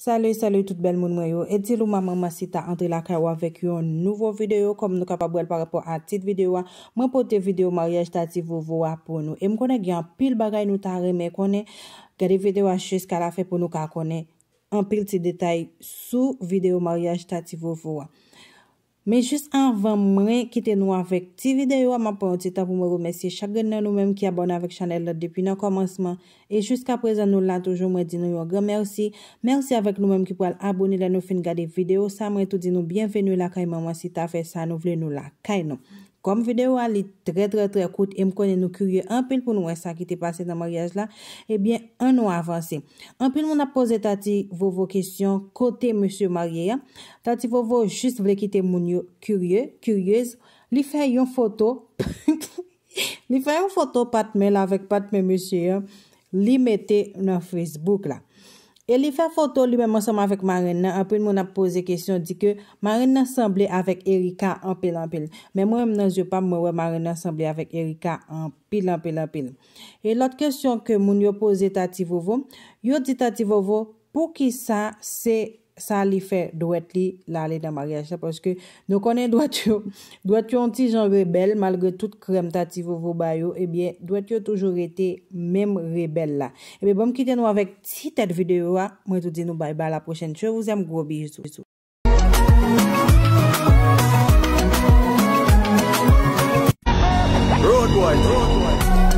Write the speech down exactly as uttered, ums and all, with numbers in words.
Salut, salut tout bèl moun mwen yo. Edilou Manman Sita antre lakay ou avèk yon nouvo videyo. Kòm nou kapab wè l pa rapò a tit videyo a, mwen pote videyo maryaj Tati Vovo a pou nou. E m konnen gen anpil bagay nou ta renmen konnen. Gade videyo a jiska lafen pou nou ka konnen anpil ti detay sou videyo maryaj Tati Vovo a. Men jis anvan mwen kite nou avèk ti videyo a, m ap pran yon ti tan pou mwen remèsye chak grenn nan nou menm ki abòne avèk chanèl la depi nan kòmansman. E jiska prezan nou la toujou, mwen di nou yon gran mèsi. Mèsi avèk nou menm ki pral abòne lè nou fin gade videyo sa. Mwen tou di nou byenveni lakay Manman Sita, fè sa nou vle, nou lakay nou. Kòm videyo a li trè trè trè kout e m konnen nou kirye anpil pou nou wè sa ki te pase nan maryaj la, ebyen, ann nou avanse. Anpil moun ap poze Tati Vovo kesyon kote mesye marye a. Tati Vovo jis vle kite moun yo kirye, kiryez. Li fè yon foto, li fè yon foto patnè l avèk patnè mesye an, li mete nan Facebook la. E li fè foto li menm ansanm avèk marenn nan. Anpil moun ap poze kesyon, di ke marenn nan sanble avèk Erika anpil anpil. Men mwen menm nan zye pa m, mwen wè marenn nan sanble avèk Erika anpil anpil anpil. E lòt kesyon ke moun yo poze Tati Vovo, yo di Tati Vovo, poukisa se sa li fè dwèt li l ale nan maryaj la? Paske nou konnen dwèt yo, dwèt yo yon ti jan rebèl, malgre tout krèm Tati Vovo ba yo, ebyen, dwèt yo toujou rete menm rebèl la. Ebyen, ban m kite nou avèk ti tèt videyo a, mwen tou di nou bay bay, à la prochaine. Je vous aime, gros bisous. Road Boy, Road Boy.